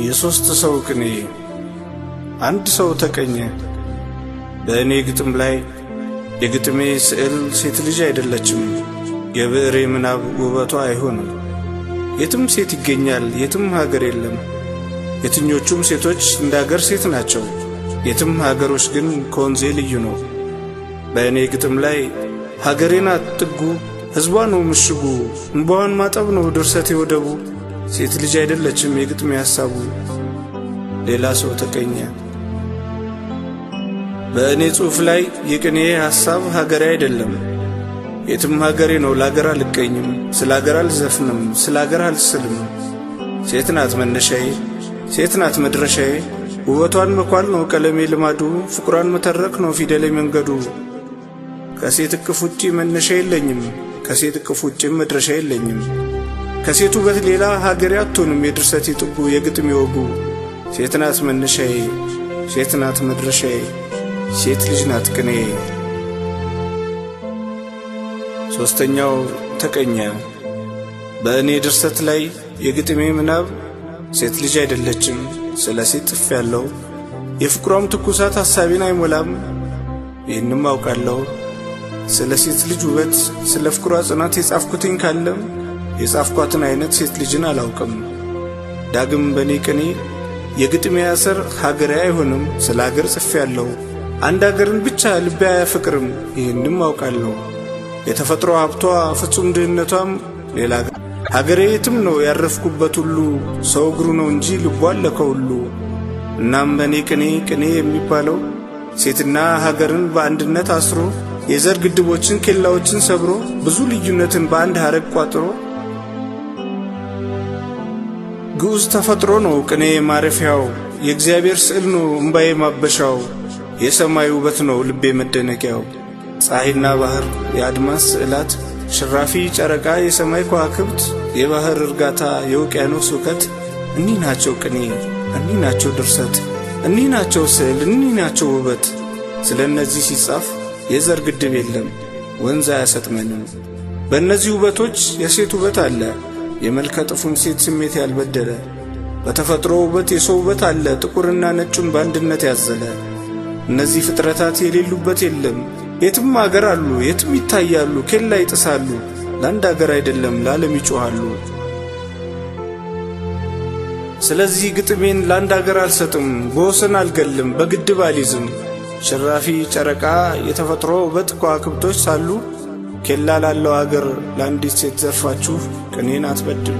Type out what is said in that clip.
የሶስት ሰው ቅኔ። አንድ ሰው ተቀኘ። በእኔ ግጥም ላይ የግጥሜ ስዕል ሴት ልጅ አይደለችም፣ የብዕሬ ምናብ ውበቷ አይሆንም። የትም ሴት ይገኛል፣ የትም ሀገር የለም። የትኞቹም ሴቶች እንደ አገር ሴት ናቸው። የትም ሀገሮች ግን ከወንዜ ልዩ ነው። በእኔ ግጥም ላይ ሀገሬ ናት ጥጉ፣ ሕዝቧ ነው ምሽጉ፣ እንባዋን ማጠብ ነው ድርሰቴ ወደቡ። ሴት ልጅ አይደለችም የግጥሜ ሐሳቡ። ሌላ ሰው ተቀኘ። በእኔ ጽሑፍ ላይ የቅኔ ሐሳብ ሀገሬ አይደለም። የትም ሀገሬ ነው፣ ለአገር አልቀኝም፣ ስለ አገር አልዘፍንም፣ ስለ አገር አልስልም። ሴት ናት መነሻዬ፣ ሴት ናት መድረሻዬ። ውበቷን መኳል ነው ቀለሜ ልማዱ፣ ፍቅሯን መተረክ ነው ፊደሌ መንገዱ። ከሴት እቅፍ ውጪ መነሻ የለኝም፣ ከሴት እቅፍ ውጪም መድረሻ የለኝም። ከሴት ውበት ሌላ ሀገሬ አትሆንም የድርሰቴ ጥጉ የግጥሜ ወጉ። ሴት ናት መነሻዬ፣ ሴት ናት መድረሻዬ፣ ሴት ልጅ ናት ቅኔ። ሦስተኛው ተቀኘ። በእኔ ድርሰት ላይ የግጥሜ ምናብ ሴት ልጅ አይደለችም፣ ስለ ሴት ጽፌ ያለው የፍቅሯም ትኩሳት ሐሳቤን አይሞላም። ይህንም አውቃለሁ። ስለ ሴት ልጅ ውበት ስለ ፍቅሯ ጽናት የጻፍኩትኝ ካለም የጻፍኳትን አይነት ሴት ልጅን አላውቅም። ዳግም በእኔ ቅኔ የግጥሜ አሰር ሀገሬ አይሆንም፣ ስለ ሀገር ጽፌ ያለው አንድ አገርን ብቻ ልቤ አያፈቅርም። ይህንም አውቃለሁ። የተፈጥሮ ሀብቷ ፍጹም ድህነቷም ሌላ ሀገሬ የትም ነው ያረፍኩበት ሁሉ ሰው እግሩ ነው እንጂ ልቧ አለ ከሁሉ። እናም በእኔ ቅኔ ቅኔ የሚባለው ሴትና ሀገርን በአንድነት አስሮ የዘር ግድቦችን ኬላዎችን ሰብሮ ብዙ ልዩነትን በአንድ ሀረግ ቋጥሮ ግዑዝ ተፈጥሮ ነው ቅኔ ማረፊያው፣ የእግዚአብሔር ስዕል ነው እምባዬ ማበሻው፣ የሰማይ ውበት ነው ልቤ መደነቂያው። ፀሐይና ባህር የአድማስ ስዕላት፣ ሽራፊ ጨረቃ የሰማይ ከዋክብት፣ የባህር እርጋታ የውቅያኖስ ውከት፣ እኒህ ናቸው ቅኔ፣ እኒህ ናቸው ድርሰት፣ እኒህ ናቸው ስዕል፣ እኒህ ናቸው ውበት። ስለ እነዚህ ሲጻፍ የዘር ግድብ የለም፣ ወንዝ አያሰጥመንም። በእነዚህ ውበቶች የሴት ውበት አለ፣ የመልከ ጥፉን ሴት ስሜት ያልበደለ። በተፈጥሮ ውበት የሰው ውበት አለ፣ ጥቁርና ነጩን በአንድነት ያዘለ። እነዚህ ፍጥረታት የሌሉበት የለም፣ የትም አገር አሉ፣ የትም ይታያሉ፣ ኬላ ይጥሳሉ፣ ለአንድ አገር አይደለም ለዓለም ይጮኻሉ። ስለዚህ ግጥሜን ለአንድ አገር አልሰጥም፣ በወሰን አልገልም፣ በግድብ አልይዝም። ሽራፊ ጨረቃ የተፈጥሮ ውበት ከዋክብቶች ሳሉ ኬላ ላለው አገር ለአንዲት ሴት ዘርፋችሁ ቅኔን አትበድሉ።